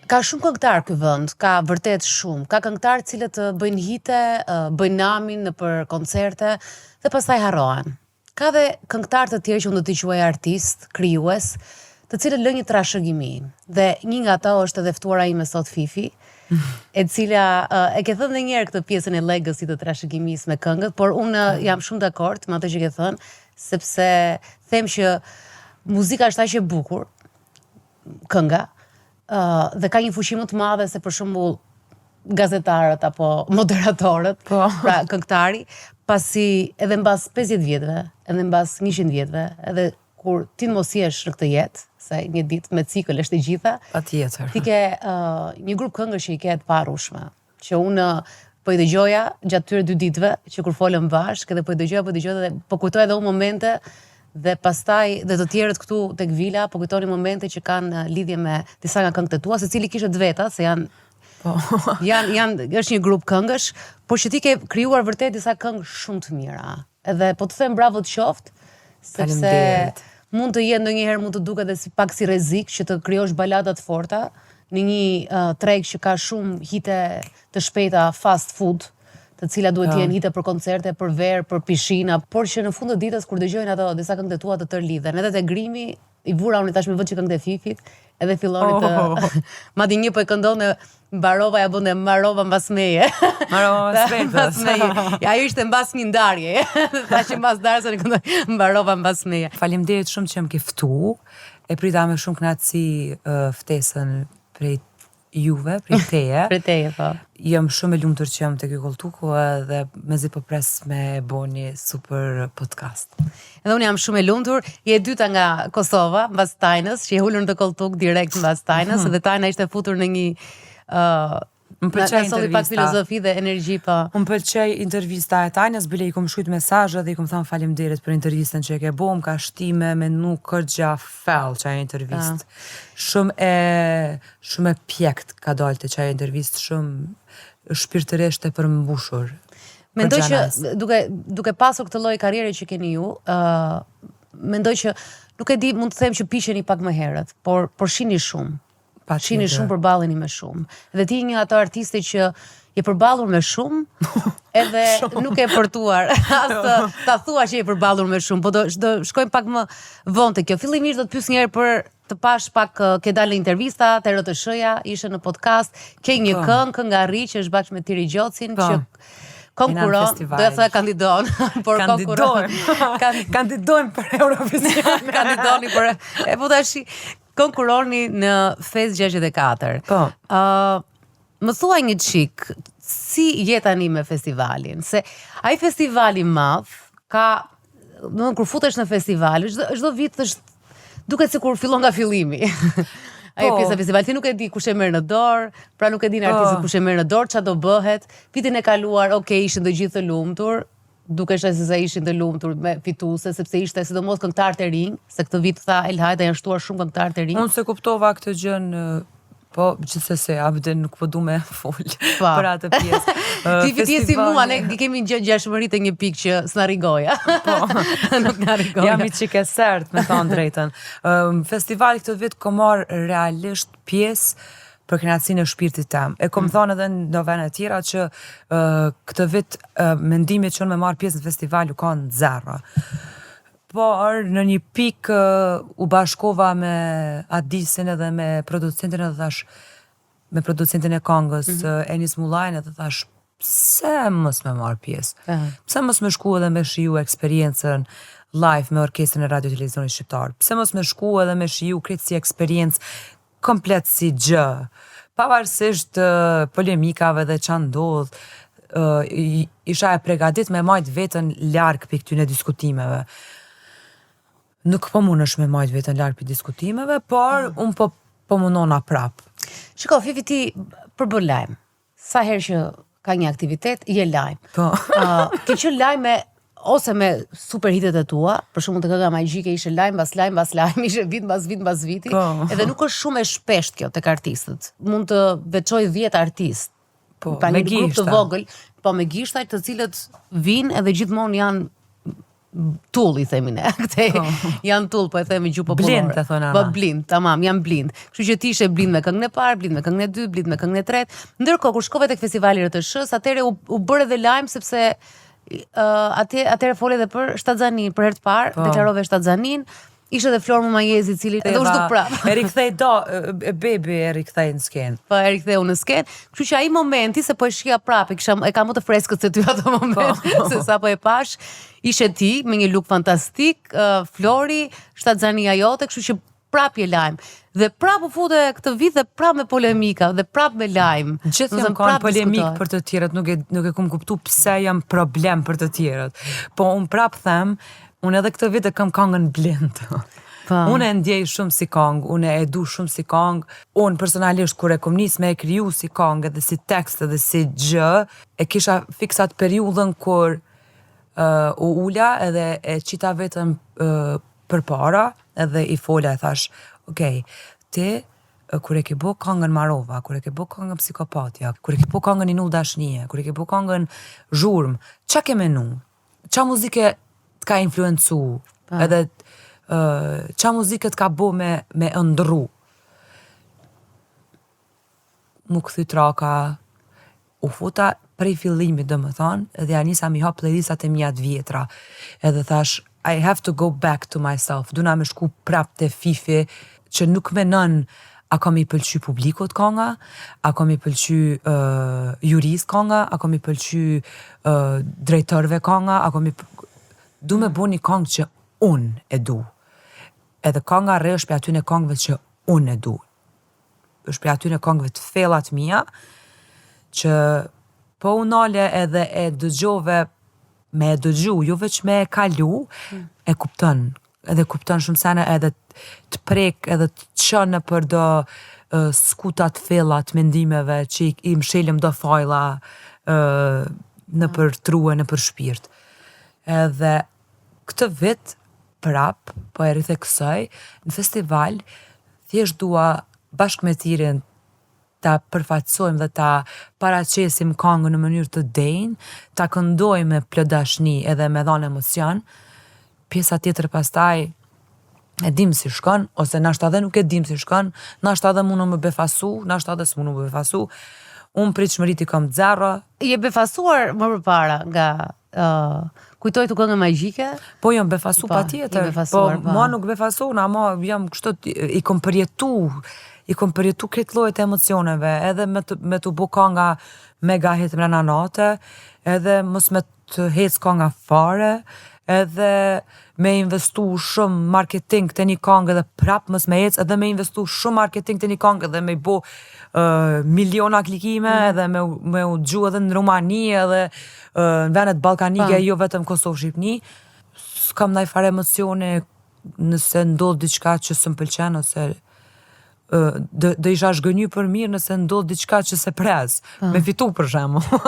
Ka shumë këngëtar ky vend, ka vërtet shumë. Ka këngëtar të cilët bëjnë hite, bëjnë namin nëpër koncerte dhe pastaj harrohen. Ka dhe këngëtar të tjerë që unë do t'i quaj artist, krijues, të cilët lënë një trashëgimi. Dhe një nga ato është edhe ftuara ime sot Fifi, e cila e ke thënë dhe një herë këtë pjesën e legacy të trashëgimisë me këngët, por unë jam shumë dakord me atë që ke thënë, sepse them që muzika është aq e bukur, kënga, dhe ka një fuqi më të madhe se për shembull gazetarët apo moderatorët, po. pra këngëtari, pasi edhe mbas 50 vjetëve, edhe mbas 100 vjetëve, edhe kur ti mos jesh në këtë jetë, se një ditë me cikël është e gjitha. Patjetër. Ti ke uh, një grup këngësh që i ke të paharrueshme, që unë po i dëgjoja gjatë këtyre dy ditëve që kur folëm bashkë edhe po i dëgjoja, po i dëgjoja dhe po kujtoja edhe unë momente dhe pastaj dhe të tjerët këtu tek vila po kujtonin momente që kanë lidhje me disa nga këngët e tua, secili kishte të veta se janë po janë janë është një grup këngësh, por që ti ke krijuar vërtet disa këngë shumë të mira. Edhe po të them bravo të qoftë, sepse mund të jetë ndonjëherë mund të duket edhe si pak si rrezik që të krijosh balada të forta në një uh, treg që ka shumë hite të shpejta fast food, të cilat duhet të po. jenë hite për koncerte, për verë, për pishina, por që në fund të ditës kur dëgjojnë ato disa këngë të tua të tërë lidhen. Edhe te grimi i vura unë tash me vë këngët e Fifit, edhe filloni të oh. madje një po e këndon e mbarova ja bënte mbarova mbas meje. Mbarova mbas meje. Mbas meje. Ja ajo ishte mbas një ndarje. Tha që mbas ndarjes e këndoi mbarova mbas meje. Faleminderit shumë që më ke ftu. E prita me shumë kënaqësi ftesën prej juve, prej teje. prej teje, po. Jam shumë e lumtur që jam te ky kolltuku edhe mezi po pres me bo një super podcast. Edhe unë jam shumë e lumtur, je e dyta nga Kosova, mbas Tajnës, që je ulur në kolltuk direkt mbas Tajnës, hmm. dhe Tajna ishte futur në një uh, Më pëlqej intervista. pak filozofi dhe energji po. Më pëlqej intervista e Tajnës, bile i kom shkrujt mesazhe dhe i kom thënë faleminderit për intervistën që e ke bo, më ka shti me menu kërgja fell qajo intervistë. Shumë e shumë e pjekt ka dalë te qajo intervistë, shumë shpirtërisht e përmbushur. Mendoj që duke duke pasur këtë lloj karriere që keni ju, ë uh, mendoj që nuk e di, mund të them që piqeni pak më herët, por por shihni shumë. Shihni shumë përballeni me shumë. Dhe ti je një ato artiste që je përballur me shumë, edhe shumë. nuk e përtuar as të, ta thua që je përballur me shumë, po do do shkojmë pak më vonë te kjo. Fillimisht do të pyes një herë për të pash pak ke dalë në intervista te RTSH-ja, ishe në podcast, ke një po. këngë, kënga Rri që është bashkë me Tiri Gjocin po. që konkuron, do të thoja kandidon, por konkuron. Kandidojmë për Eurovision. Kandidoni për e po tash konkuroni në Fest 64. Po. Ë uh, më thuaj një çik, si je tani me festivalin? Se ai festival i madh ka, do kur futesh në festival, çdo çdo vit është duket sikur fillon nga fillimi. Ajo po. pjesa e festivalit, ti nuk e di kush e merr në dorë, pra nuk e din po. artistët kush e merr në dorë, çfarë do bëhet. Vitin e kaluar, ok, ishin të gjithë të lumtur, dukeshe se sa ishin të lumtur me fituese, sepse ishte sidomos këngëtarët e rinj, se këtë vit tha Elhajda janë shtuar shumë këngëtarë të rinj. Unë s'e kuptova këtë gjë në Po, gjithsesi, Abde nuk po du me fol pa. për atë pjesë. Ti ti je si mua, ne kemi një ngjashmëri te një pikë që s'na rri goja. Po, nuk na rri goja. Jam i çik e sert, me thonë drejtën. Um, festival këtë vit kom marrë realisht pjesë për kënaqësinë e shpirtit tem. E kom mm. thonë edhe në vende tjera që uh, këtë vit uh, mendimi që unë me marrë pjesë në festival u kanë zero. Por në një pikë uh, u bashkova me Adisin edhe me producentin edhe thash me producentin e kangës mm -hmm. Enis Mullajn edhe thash pse mos me marr pjesë? Pse mos me shku edhe me shiju eksperiencën live me orkestrën e Radio Televizionit Shqiptar? Pse mos me shku edhe me shiju krejt si eksperiencë komplet si gjë? Pavarësisht polemikave dhe ça ndodh, isha e pregadit me majt veten larg prej këtyne diskutimeve. Nuk po mundesh me majt veten larg prej diskutimeve, por mm. unë po po mundona prap. Shiko, Fifi ti përbën lajm. Sa herë që ka një aktivitet, je lajm. Po. Uh, ke qenë lajm me ose me super hitet e tua, për shembull te kënga magjike ishe lajm mbas lajm mbas lajm, ishe vit mbas vit mbas viti, po. edhe nuk është shumë e shpesht kjo tek artistët. Mund të veçoj 10 artistë. Po, pra me një grup të vogël, po me gishta të cilët vijnë edhe gjithmonë janë. Tull i themi ne, këtej. Po. Janë tull, po e themi gjuhë popullore. Blind, e thonë Po blind, tamam, janë blind. Kështu që ti ishe blind me këngën e parë, blind me këngën e dytë, blind me këngën e tretë. Ndërkohë kur shkove tek festivali i RTSH-s, atëherë u, u bërë edhe lajm sepse uh, atje atëherë fole edhe për shtatzaninë për herë të parë, po. deklarove shtatzaninë. Ishte edhe Flor Mumajesi i cili edhe u zhduk prapë. E rikthej do e bebi e rikthej në skenë. Po e riktheu në skenë. Kështu që ai momenti se po e shihja prapë, kisha e kam më të freskët se ty atë moment, po. se sa po e pash, ishe ti me një look fantastik, uh, Flori, shtatzania jote, kështu që prap je lajm. Dhe prap u fute këtë vit dhe prap me polemika dhe prap me lajm. Gjithë jam kanë polemik për të tjerët, nuk e nuk e kam kuptu pse jam problem për të tjerët. Po un prap them, Unë edhe këtë vit e kam kangën blind. Po. Unë e ndjej shumë si kangë, unë e du shumë si kangë. Unë personalisht kur e kom nis me e kriju si kangë edhe si tekst edhe si gjë, e kisha fiks atë periudhën kur uh, u ula edhe e qita veten uh, përpara edhe i fola e thash, ok, ti kur e ke bo kangën Marova, kur e ke bo kangën Psikopatja, kur e ke bo kangën Inull Dashnije, kur e ke bo kangën Zhurmë, ça ke menu? Ça muzike të ka influencu, pa. edhe uh, ça muzike të ka bo me, me ëndrru. M'u kthy traka, u futa prej fillimit, domethonë, edhe ja nisa mi hap playlistat e mia të vjetra. Edhe thash, I have to go back to myself. Duna me shku prap te Fifi, që nuk menon a ka me i pëlqy publikut kanga, a ka me i pëlqy uh, jurisë kanga, a ka me i pëlqy uh, drejtorëve kanga, a ka me Du me bo një kangë që unë e du. Edhe kanga Re është prej atyne kangëve që unë e du. Është prej atyne kangëve të thella të mia, që po u nale edhe e dëgjove me e dëgju, jo veç me e kalu, mm. e kupton edhe kupton shumë sene edhe të prek edhe të çon nëpër do uh, skuta të thella të mendimeve që i, i mshelim do fajlla uh, nëpër tru e nëpër shpirt. Edhe këtë vit prap, po e ritheksoj, në festival thjesht dua bashkë me Tirin ta përfaqësojmë dhe ta paraqesim kangën në mënyrë të denjë, ta këndojmë me plot dashni edhe me dhanë emocion. Pjesa tjetër pastaj e dim si shkon, ose nashta edhe nuk e dim si shkon, nashta edhe mundu me befasu, nashta edhe s'mundu me befasu. Unë pritshmëritë i kam zero. Je befasuar më përpara nga uh, kujtoj tu këngën magjike? Po jam befasu po, patjetër. Po, po ma nuk befasu, ama jam kështu i kom përjetu, i kom përjetu krejt llojet e emocioneve, edhe me të, me t'u bo kanga mega hit mrena nate, edhe mos me të hec kanga fare, edhe me investu shumë marketing te një kangë edhe prap mos me ec, edhe me investu shumë marketing te një kangë edhe me i bo uh, miliona klikime, mm. edhe me, me u dëgju edhe në Rumani edhe uh, në vendet ballkanike, pa. jo vetëm Kosovë, Shqipni, s'kam naj fare emocione nëse ndodh diçka që s'më pëlqen ose do, do isha zhgënjy për mirë nëse ndodh diçka që s'e pres. Pa. Me fitu për shembull.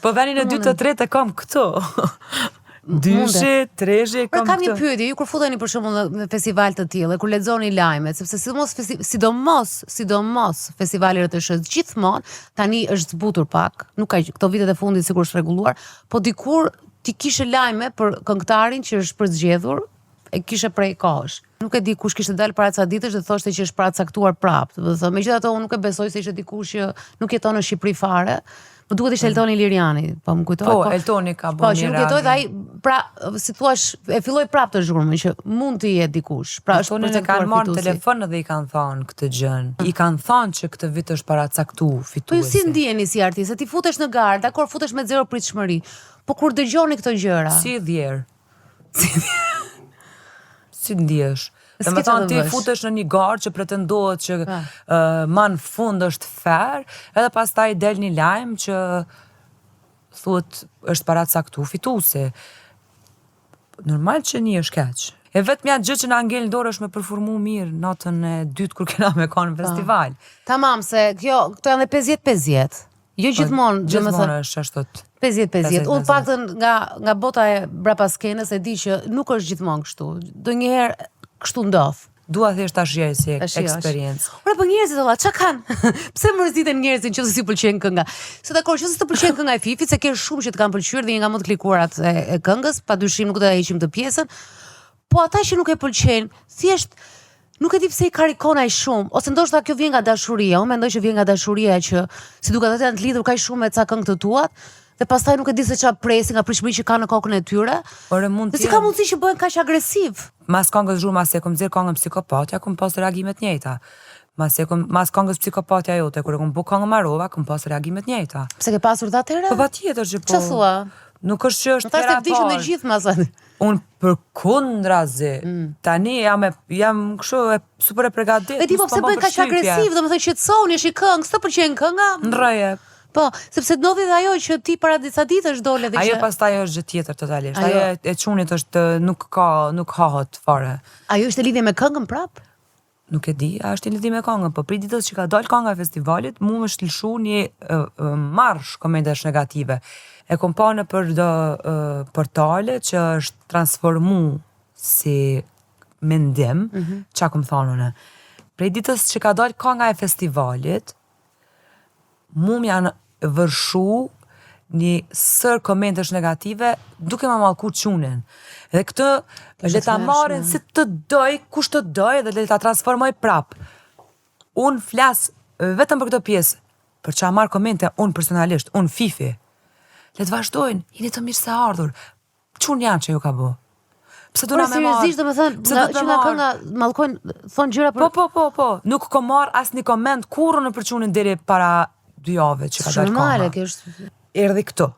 po venin e dytë të tretë e kam këtu. Dyshi, treshi e kam këtu. Kam një pyetje, ju kur futeni për shembull në festival të tillë, kur lexoni lajmet, sepse sidomos sidomos sidomos festivali RTSH gjithmonë tani është zbutur pak, nuk ka këto vitet e fundit sikur është rregulluar, po dikur ti kishe lajme për këngëtarin që është përzgjedhur, e kishe prej kohësh. Nuk e di kush kishte dalë para ca ditësh dhe thoshte që është paracaktuar prapë. Do të thotë, megjithatë unë nuk e besoj se ishte dikush që nuk jeton në Shqipëri fare. Më duket ishte mm. Eltoni Liriani, po më kujtohet. Po, po Eltoni ka bërë. Po, që nuk jetoi dhe ai, pra, si thua, e filloi prapë të zhurmën që mund të jetë dikush. Pra, është Eltonin e kanë marrë në telefon dhe i kanë thënë këtë gjën. I kanë thënë që këtë vit është paracaktu fituesi. Po ju si ndiheni si artist? Ti futesh në garë, dakor, futesh me zero pritshmëri. Po kur dëgjoni këto gjëra? Si i dhjerë. Si, si ndihesh? Domethonë ti futesh në një garë që pretendohet që uh, ma në fund është fair, edhe pastaj del një lajm që thuhet është paracaktu fituesi. Normal që ndihesh keq. E vetmja gjë që na ngel në dorë është me performu mirë natën e dytë kur kena me kanë në festival. Tamam, se kjo, këto janë dhe 50-50. Jo po, gjithmonë, gjithmonë është ashtu. 50-50. Unë paktën nga nga bota e brapa skenës e di që nuk është gjithmonë kështu. Ndonjëherë kështu ndodh. Dua thjesht ta shijoj si eksperiencë. Ora po njerëzit valla, çka kanë? Pse mërziten njerëzit nëse s'u pëlqen kënga? Se dakor, nëse s'të pëlqen kënga e Fifit, se ke shumë që të kanë pëlqyer dhe një nga më të klikuarat e, e këngës, padyshim nuk do ta heqim këtë pjesën. Po ata që nuk e pëlqejnë, thjesht nuk e di pse i karikon aq shumë, ose ndoshta kjo vjen nga dashuria. Unë mendoj që vjen nga dashuria që si duket ata janë të lidhur kaq shumë me ca këngë të tuat dhe pastaj nuk e di se çfarë presin nga pritshmëri që kanë në kokën e tyre. Ore mund të. Si ka mundësi që bëhen kaq agresiv? Mas këngës zhurma se kom nxjerr këngën psikopatja, kom pas reagime të njëjta. Mas e kom mas këngës psikopatja jote kur e kom bo këngën marova, kom pas reagime të njëjta. Pse ke pasur dhe atëherë? Po patjetër që po. Çfarë thua? Nuk është që është hera e parë. Thashë të gjithë mas atë. Unë përkundrazi, mm. tani jam e, jam kështu e super e përgatitur. E di po pse bëhen kaq agresiv, domethënë qetësohuni, është një këngë, s'të pëlqen kënga? Ndrroje. Po, sepse ndodhi dhe ajo që ti para disa ditësh dole dhe që Ajo pastaj është gjë tjetër totalisht. Ajo, ajo e çunit është nuk ka, nuk hahet fare. Ajo ishte lidhje me këngën prap? Nuk e di, a është lidhje me këngën, po prej ditës që ka dalë kënga e festivalit, mu më është lëshu një uh, marsh komentesh negative. E kom pa nëpër do uh, portale që është transformu si mendim, mm -hmm. ça kom thonë unë. Prej ditës që ka dalë kënga e festivalit, Mu më janë vërshu një sërë komentesh negative duke ma mallku çunin. Dhe këtë le ta marrin si të doj, kush të doj dhe le ta transformoj prap. Unë flas vetëm për këtë pjesë, për ça marr komente unë personalisht, unë Fifi. Le të vazhdojnë, jeni të mirë se ardhur. Çun janë që ju ka bo. Pse do na me marr? Seriozisht domethënë, nga që nga kënga mallkojnë, thon gjëra për Po po po po, nuk kom marr asnjë koment kurrë në për çunin deri para dy jave që ka dalë kënga. Normale, kjo është erdhi këtu.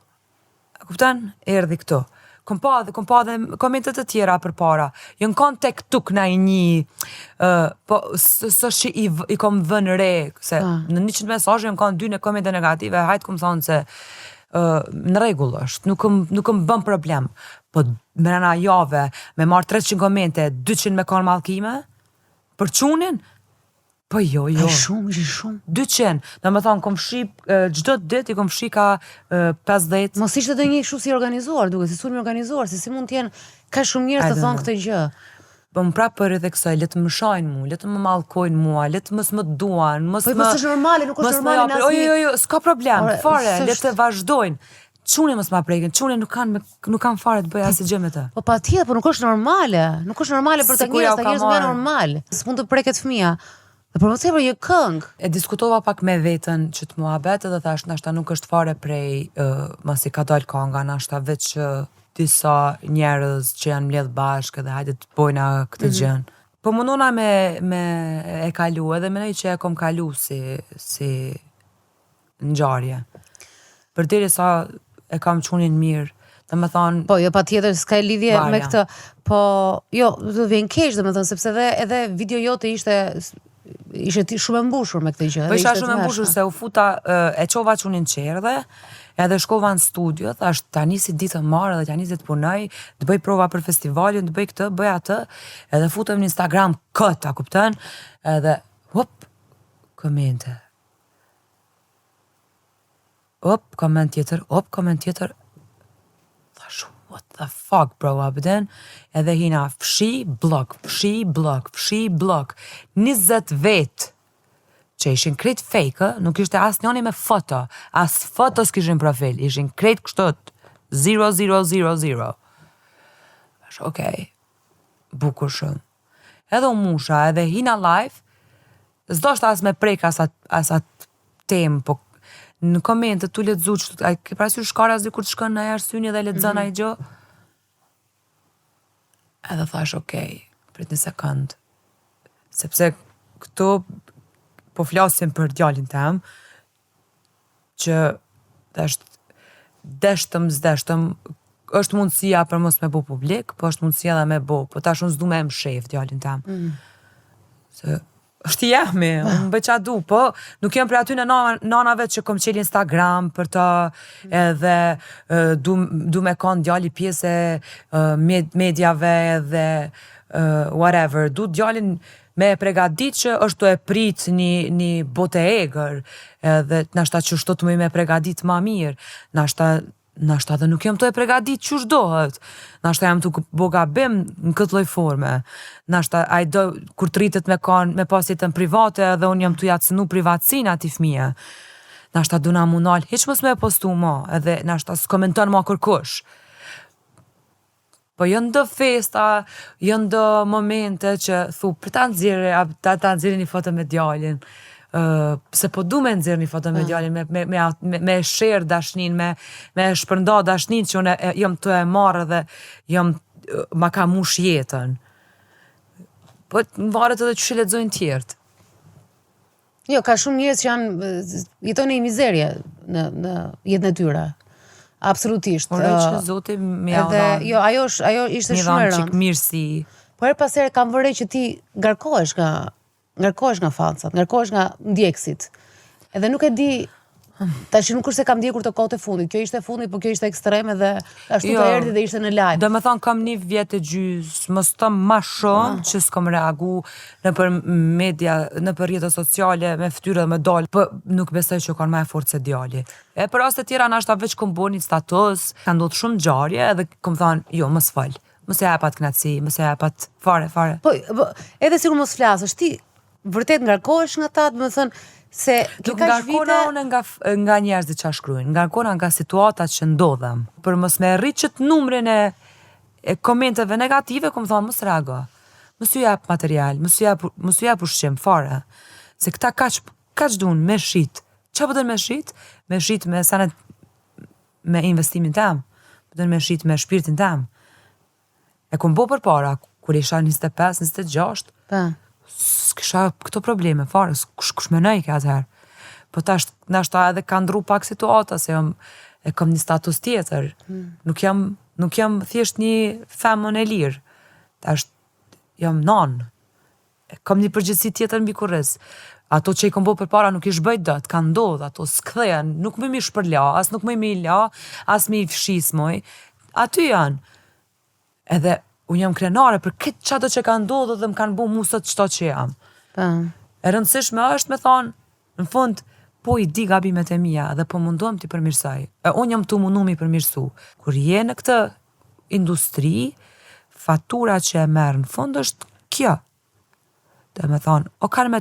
A kupton? Erdhi këtu. Kom pa dhe kom pa dhe komente të tjera përpara. Jon kon tek tuk na i një uh, po s'është që i, i kom vënë re se ah. në 100 mesazhe jon kon dy në komente negative, hajt kom thonë se në rregull është, nuk më nuk më bën problem. Po mrena jave me marr 300 komente, 200 me kanë mallkime për çunin? Po jo, jo. Ai shumë, ishin shumë. 200. Domethënë kom fshi çdo ditë i kom fshi ka 50. Mos ishte ndonjë kështu si organizuar, duket si sulm i organizuar, se si mund të jenë kaq shumë njerëz të thonë këtë gjë. Po më prapë për edhe kësaj, le të më shajnë mu, le të më mallkojnë mua, le të mos më duan, mos po, më... Po, s'është normale, nuk është normale në asnjë... Jo, jo, jo, s'ka problem, Ore, fare, le të vazhdojnë. Çunin mos ma prekin, çunin nuk kanë nuk kanë fare të bëjë asgjë gjë me të. Po patjetër, po nuk është normale, nuk është normale për të njerëz, të njerëz nuk janë normal. S'mund të preket fëmija. Dhe për më tepër një këngë. E diskutova pak me veten qët muhabet edhe thash nashta nuk është fare prej uh, masi ka dalë kanga, nashta veç uh, disa njerëz që janë mbledh bashkë edhe hajde të bojna këtë mm -hmm. gjën. Po mundona me, me e kalu edhe mendoj që e kom kalu si, si ngjarje. Përderisa e kam çunin mirë, domethënë... Po, jo, patjetër, s'ka lidhje varja. me këtë, po, jo, të vjen keq, domethënë, sepse edhe, edhe video jote ishte, ishe ti shumë e mbushur me këtë gjë. Po isha shumë e mbushur se u futa, e çova çunin çerdhe, edhe shkova në studio, thash tani si ditë të marë edhe tani si të punoj, të bëj prova për festivalin, të bëj këtë, bëj atë, edhe futem në Instagram këtë, a kupton? Edhe hop, komente. Op, koment tjetër, op, koment tjetër. Thash, what the fuck, bro, a bden? Edhe hina, fshi, blok, fshi, blok, fshi, blok. 20 vet që ishin krejt fake, nuk ishte as njoni me foto, as foto s'kishin profil, ishin krejt kështu, 0, 0, 0, 0. Thash, okej, bukur shumë. Edhe u musha, edhe hina live, s'doshta as me prek as at, as at temë, po në komente tu lexu që a ke parasysh shkarazi kur të shkon në ajo syni dhe lexon mm -hmm. ai gjë. Edhe thash, okej, prit një sekond. Sepse këtu po flasim për djalin tem, që tash deshtëm, s'deshtëm, është mundësia për mos me bo publik, po është mundësia edhe me bo, po tash unë s'du me e mshef djalin tem. Mm. Se është i jemi, unë bëj ça du, po nuk jam prej atyne nanave që kom qel Instagram për të mm. edhe du, du me kon djali pjesë e mediave edhe whatever, du djalin me e pregadit që është tu e prit një, një botë e egër, edhe nashta qështu të muj me pregadit ma mirë, nashta. Nashta edhe nuk jam tu e pregadit qysh dohet. Nashta jam tu bo gabim në këtë lloj forme. Nashta ai do kur të rritet me kon me pas jetën private edhe unë jam tu ja cenu privatësinë atij fëmije. Nashta duna mu nal hiç mos me e postu mo, edhe nashta s'komenton mo kërkush. Po janë do festa, janë do momente që thu, për ta nxjerrë, a ta, ta nxjerrë një foto me djalin. Uh, se po du me nxjerr një foto me djalin, me, me, me, me, me share dashnin, me, me shpërnda dashnin që unë e, jam tu e marrë dhe jam, ma ka mush jetën. Po varet edhe qysh e lexojnë tjerët. Jo, ka shumë njerëz që janë jetojnë në një mizerje në në jetën e tyre. Absolutisht. Uroj që Zoti më ja Edhe jo, ajo është ajo ishte shumë e rëndë. mirësi. Po her pas here kam vënë re që ti ngarkohesh nga ngarkohesh nga fansat, ngarkohesh nga ndjekësit. Edhe nuk e di Tash nuk është se kam ndjekur të kohët e fundit, kjo ishte e fundit, po kjo ishte ekstreme dhe ashtu jo, të erdhi dhe ishte në live. Do me thonë kam një vjet e gjys, mos të ma shumë ah. që s'kom reagu nëpër media, nëpër rrjete sociale me fytyrë dhe me dalë, po nuk besoj që kanë ma e fortë se djali. E për raste tjera nashta veç kom bo një status, ka ndodhur shumë ngjarje edhe kom thonë, jo, mos fol. Mos e jap atë kënaqësi, mos e jap atë fare, fare. Po, po edhe sikur mos flasësh, ti vërtet ngarkohesh nga ta, do të thënë se ke kaq vite ngarkona unë nga nga njerëzit që shkruajnë, ngarkona nga situatat që ndodhem. Për mos me rrit qët numrin e e komenteve negative, kom thonë mos reago. Mos ju jap material, mos ju jap mos ju jap ushqim fare. Se këta kaq kaq duan me shit. Çfarë po don me shit? Me shit me senet me investimin tem. Po don me shit me shpirtin tem. E kom bo përpara, kur isha 25, 26, Pa. s'kisha këto probleme fare, kush, kush menoj ke atëherë. Po tash, nashta edhe ka ndru pak situata, se jam, e kam një status tjetër. Hmm. Nuk jam, nuk jam thjesht një femën e lirë. Tash jam nanë. E kam një përgjegjësi tjetër mbi kurriz. Ato që i kom bo përpara nuk i zhbëj dot, kanë ndodh, ato s'kthehen, nuk më mi shpërla, as nuk më mi la, as mi fshi s'muj. Aty janë. Edhe unë jam krenare për këtë çado që ka ndodhur dhe më kanë bu mu sot çto që jam. Po. E rëndësishme është me thonë, në fund, po i di gabimet e mia dhe po mundohem t'i përmirësoj. E unë jam tu mundu mi përmirësu. Kur je në këtë industri, fatura që e merr në fund është kjo. Dhe me thonë, o kanë me